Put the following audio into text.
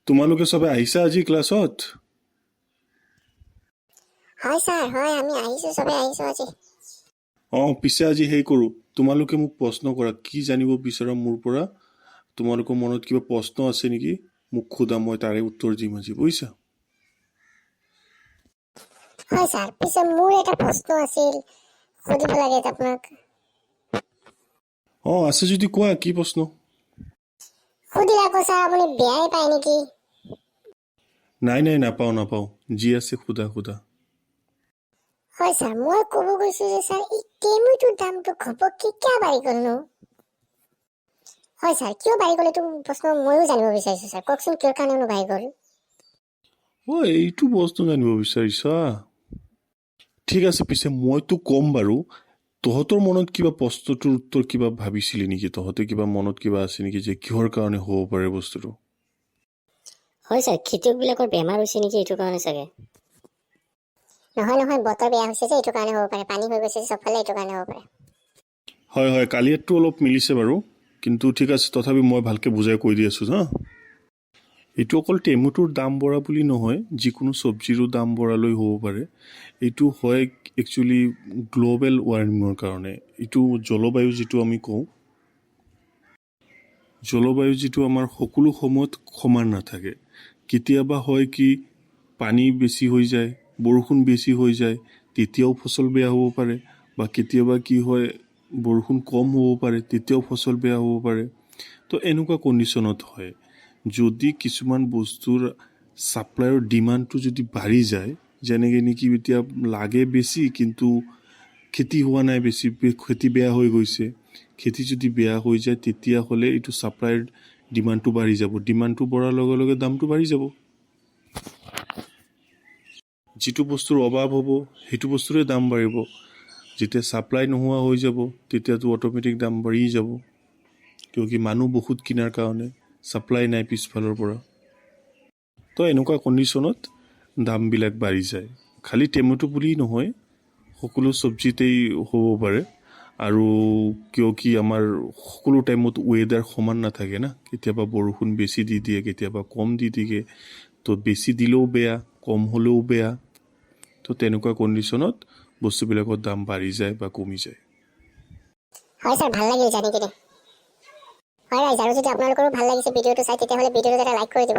তোমালোকে চবে আহিছা আজি ক্লাছত? হয় ছাৰ, হয়, আমি আহিছোঁ, চবে আহিছোঁ আজি। অঁ, পিছে আজি সেই কৰোঁ, তোমালোকে মোক প্ৰশ্ন কৰা, কি জানিব বিচৰা মোৰ পৰা। তোমালোকৰ মনত কিবা প্ৰশ্ন আছে নেকি, মোক সোধা, মই তাৰে উত্তৰ দিম আজি, বুজিছা? হয় ছাৰ, পিছে মোৰ এটা প্ৰশ্ন আছিল, সুধিব লাগে আপোনাক। অঁ, আছে যদি কোৱা, কি প্ৰশ্ন? সুধিলে আকৌ ছাৰ আপুনি বেয়াই পায় নেকি? নাই নাই, নাপাওঁ নাপাওঁ, যি আছে সোধা সোধা। হয় ছাৰ, মই ক'ব গৈছোঁ যে ছাৰ, এই টেমেটোৰ দামটো ঘপককৈ কিয় বাঢ়ি গ'লনো? হয় ছাৰ, কিয় বাঢ়ি গ'ল এইটো প্ৰশ্ন ময়ো জানিব বিচাৰিছোঁ ছাৰ, কওকচোন কিয় কাৰণেনো বাঢ়ি গ'ল? অঁ, এইটো বস্তু জানিব বিচাৰিছা? ঠিক আছে, পিছে মইতো ক'ম বাৰু, তহঁতৰ মনত কিবা প্ৰশ্নটোৰ উত্তৰ কিবা ভাবিছিলি নেকি তহঁতে? কিবা মনত কিবা আছে নেকি যে কিহৰ কাৰণে হ'ব পাৰে বস্তুটো? হয় ছাৰ, খেতিয়কবিলাকৰ বেমাৰ হৈছে নেকি, এইটো কাৰণে চাগে। নহয় নহয়, বতৰ বেয়া হৈছে যে, এইটো কাৰণে হ'ব পাৰে। পানী হৈ গৈছে যে চবফালে, এইটো কাৰণে হ'ব পাৰে। হয় হয়, কালিয়াৰটো অলপ মিলিছে বাৰু, কিন্তু ঠিক আছে, তথাপি মই ভালকৈ বুজাই কৈ দি আছোঁ হা। এইটো অকল টেমেটোৰ দাম বঢ়া বুলি নহয়, যিকোনো চব্জিৰো দাম বঢ়ালৈ হ'ব পাৰে। এইটো হয় একচুৱেলি গ্ল'বেল ৱাৰ্মিঙৰ কাৰণে। এইটো জলবায়ু যিটো আমি কওঁ, জলবায়ু যিটো আমাৰ সকলো সময়ত সমান নাথাকে। কেতিয়াবা হয় কি, পানী বেছি হৈ যায়, বৰষুণ বেছি হৈ যায়, তেতিয়াও ফচল বেয়া হ'ব পাৰে, বা কেতিয়াবা কি হয়, বৰষুণ কম হ'ব পাৰে, তেতিয়াও ফচল বেয়া হ'ব পাৰে। তো এনেকুৱা কণ্ডিশ্যনত হয়, যদি কিছুমান বস্তুৰ ছাপ্লাইৰ ডিমাণ্ডটো যদি বাঢ়ি যায়, যেনেকৈ নেকি এতিয়া লাগে বেছি কিন্তু খেতি হোৱা নাই বেছি, খেতি বেয়া হৈ গৈছে। খেতি যদি বেয়া হৈ যায়, তেতিয়াহ'লে এইটো ছাপ্লাইৰ ডিমাণ্ডটো বাঢ়ি যাব। ডিমাণ্ডটো বঢ়াৰ লগে লগে দামটো বাঢ়ি যাব। যিটো বস্তুৰ অভাৱ হ'ব, সেইটো বস্তুৰে দাম বাঢ়িব। যেতিয়া ছাপ্লাই নোহোৱা হৈ যাব, তেতিয়াতো অট'মেটিক দাম বাঢ়ি যাব, কিয় কি মানুহ বহুত কিনাৰ কাৰণে ছাপ্লাই নাই পিছফালৰ পৰা। তো এনেকুৱা কণ্ডিশ্যনত দামবিলাক বাঢ়ি যায়। খালি টেমেটো বুলি নহয়, সকলো চব্জিতেই হ'ব পাৰে। আৰু কিয় কি আমাৰ সকলো টাইমত ৱেডাৰ সমান নাথাকে না। কেতিয়াবা বৰষুণ বেছি দি দিয়ে, কেতিয়াবা কম দি দিয়ে। তো বেছি দিলেও বেয়া, কম হ'লেও বেয়া। তো তেনেকুৱা কণ্ডিশ্যনত বস্তুবিলাকৰ দাম বাঢ়ি যায় বা কমি যায়। হয় ছাৰ, ভাল লাগিল জানি কিনে। হয় ৰাইজ, আৰু যদি আপোনালোকৰো ভাল লাগিছে ভিডিঅ'টো চাই, তেতিয়াহ'লে ভিডিঅ'টোত এটা লাইক কৰি দিব।